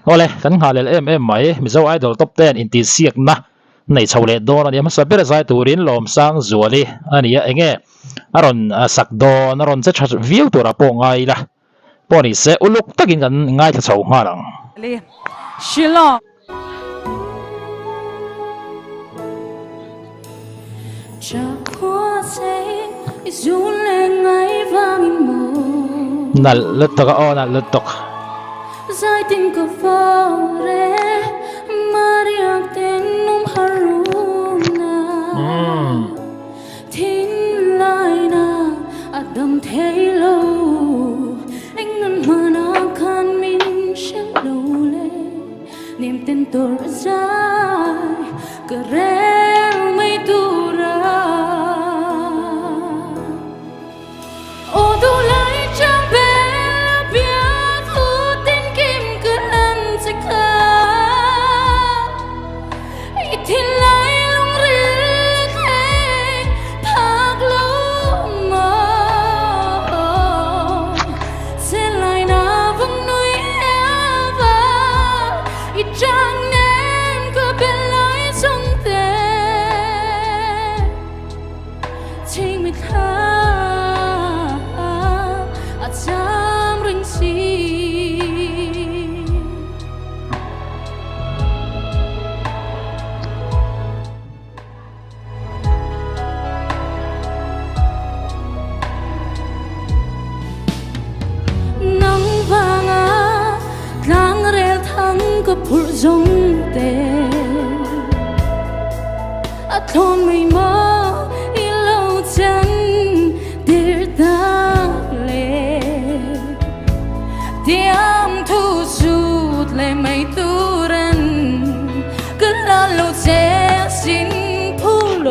Awle, kan nghalel em em mai, Mizo Idol Top Ten intihsiakna nei chho leh dawn a nia, hmasa ber zai turin Lawmsangzuali a ni a, enge a rawn sak dawn, a rawn che tha viau turah pawh ngai ila pawh ni se, uluk takin kan ngaithla chho nghal ang. Shillong. Nalh lutuk a aw nalh lutuk.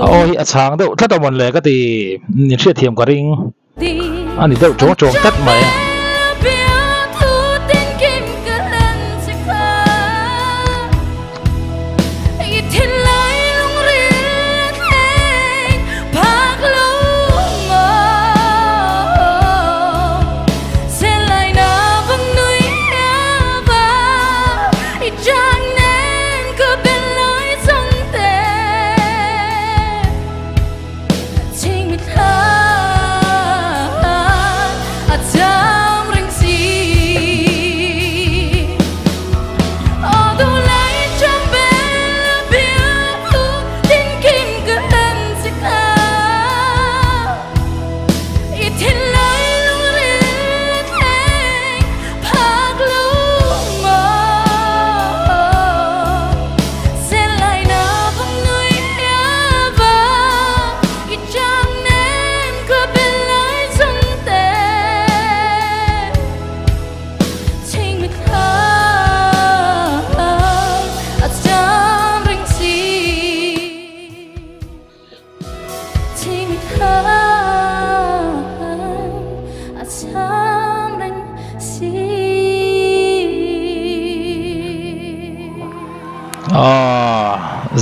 A aw hi a chhang deuh tlat a mawn le ka ti, in hriatthiam ka ring. A ni deuh chawng chawng tlat mai.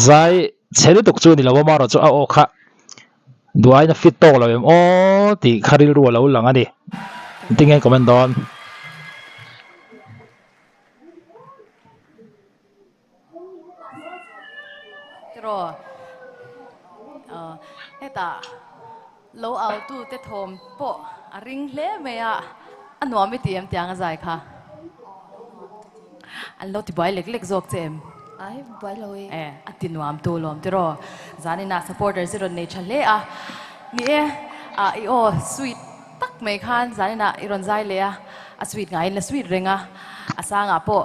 Zai chhe lutuk chu ni lo a marawh chu a aw kha duain a fit tawk lo em aw tih kha rilru a lo lang a ni. Engtin nge comment dawn? Tiraw hetah lo au tu te thawm pawh a ring hle mai a, a nuam i ti em tiang a zai kha? An lo ti buai lek lek zawk che em? Ai buai lo e. E, a ti nuam tu lawm tiraw? Zaninah supporters i rawn nei tha hle a, ni e, i aw sweet tak mai khan zaninah i rawn zai leh a, a sweet ngaiin la sweet reng a, a sangah pawh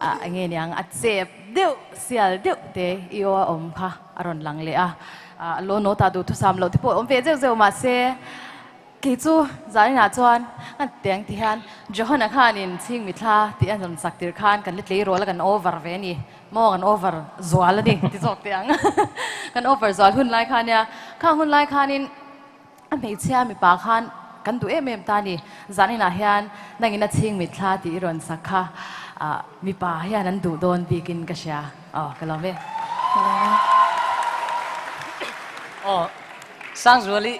Ah enge niang a chep deuh sial deuh te i aw a awm kha a rawn lang leh a, ah lo no ta duh thusam loh te pawh a awm ve zeuh zeuh mahse kei chu zaninah chuan kan teng ti hian Johana khanin chhing mithla tih a rawn sak tir khan kan la tleirawl a kan over ve a ni maw kan over zual a ni ti zawk teh ang kan over zual hun lai kha nia khang hun lai khanin A hmeichhia mipa khan kan duh em em ta ni. Zaninah hian nangin a chhing mitthla tih i rawn sak kha mipa hian an duh dawn bikin ka hria. Aw, ka lawm e. Ka lawm e. Aw, Sangzuali,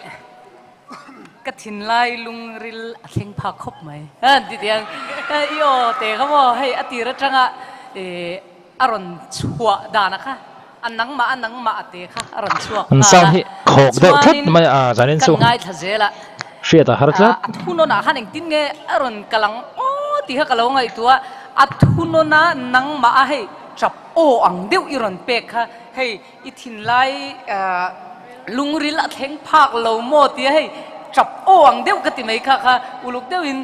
ka thinlai lungril a thleng phak khawp mai. Ti tiang i aw te kha maw hei a tir atanga A rawn chhuah danah kha a nangmah a nangmah a te kha a rawn chhuak An nghal sound a. hi khawk deuh tlat Chuanin mai a zanin kan chu ngaithla zel a. Hriat a har tlat. A thunawnah khan engtin nge a rawn kal ang aw tih kha ka lo ngaihtuah a. A thunawn a nangmah a hei tap aw ang deuh i rawn pek kha hei I thinlai lungril a thleng phak lo maw tia hei tap aw ang deuh ka ti mai kha kha uluk deuhin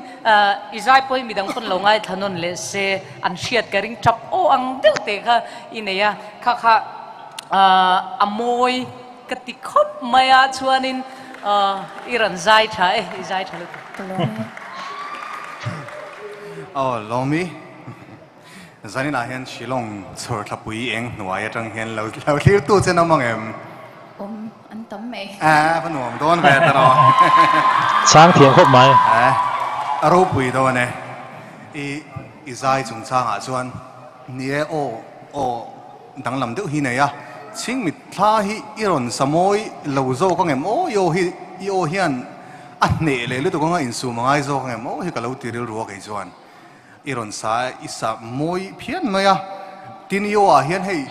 i zai pawhin midang pawn lo ngaithla nawn leh se an hriat ka ring tap aw ang deuh te kha i nei a kha kha a mawi ka ti khawp mai a chuanin i rawn zai tha e i zai tha lutuk. Aw Lawmi. Zaninah hian Shillong chhawr thlapui eng hnuai atang hian lo lo thlir tu che nawm ang em? Awm an tam mai. A va nuam dawn ve ta rawh. Chang thiam khawp mai. A ropui dawn e. I i zai chungchangah chuan ni e aw aw danglam deuh hi nei a. Chhingmit thla hi i rawn sa mawi lo zawk ang em aw i aw hi i aw hian a hneh leh lutuk anga insum a ngai zawk ang em aw hi ka lo ti rilru a kei chuan. I rawn sa i sa mawi phian mai a, tin i aw ah hian hei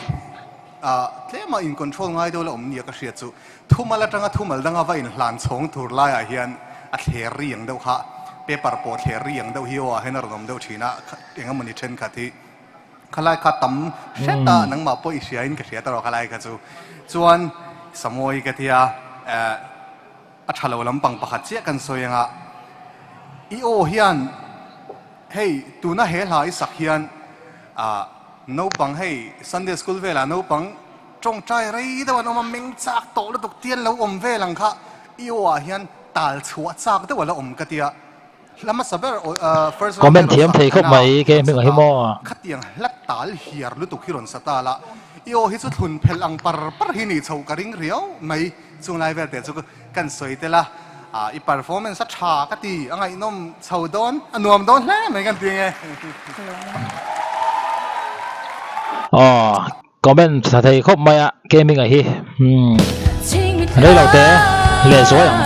ah tlema in control ngai deuh la awm nia ka hriat chu thumal atanga thumal danga va in hlan chhawng tur lai ah hian a thler ri ang deuh kha paper pawh thler ri ang deuh hi aw ah hian a rawn awm deuh thin a engemawni thenkhat hi khalai kha tam hret a nangmah pawh i hria in ka hria ta rawh khalai kha chu chuan sa mawi ka tia eh A tha lo lampang pakhat chiah kan sawi anga i aw hian hei tuna he hla i sak hian ah naupang hei Sunday school velah naupang tawngtai rei deuh an awm a meng chak tawh lutuk tian lo awm vel ang kha i aw ah hian tal chhuah chak deuh a la awm ka tia hla hmasa ber first round Comment thiam thei khawp mai ke hming ah hi maw. Khatiang hla tal hiar lutuk hi rawn sa ta la i aw hi chu thlun phelh ang par par hi nih chhoh ka ring riau mai. Chung lai vel te chu kan sawi tel a, i performance a tha ka ti, a ngaihnawm chho dawn, a nuam dawn hle mai kan ti nge. Aw comment tha thei khawp mai a gaming a hi umm rei lo te leh zuai ang.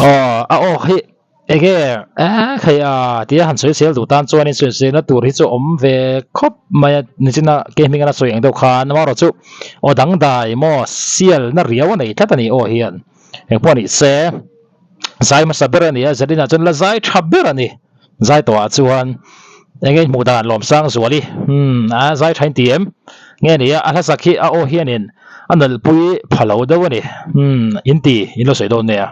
Aw a aw hi enge eh hei a tia han sawi sel duh tan chuanin sawi selna tur hi chu awm ve khawp mai a nichina ke hming a la sawi ang deuh khan amaherawhchu aw dangdai maw sialna riau a nei tlat a ni aw hian engpawh a nih se zai hmasa ber a ni a Zalina chuan la zai tha ber a ni zai tawhah chuan enge hmuh dan Lawmsangzuali umm a zai tha in ti em nge ni a a hlasak hi a aw hianin a nalhpui pha lo deuh a ni umm in ti in lo sawi dawn nia.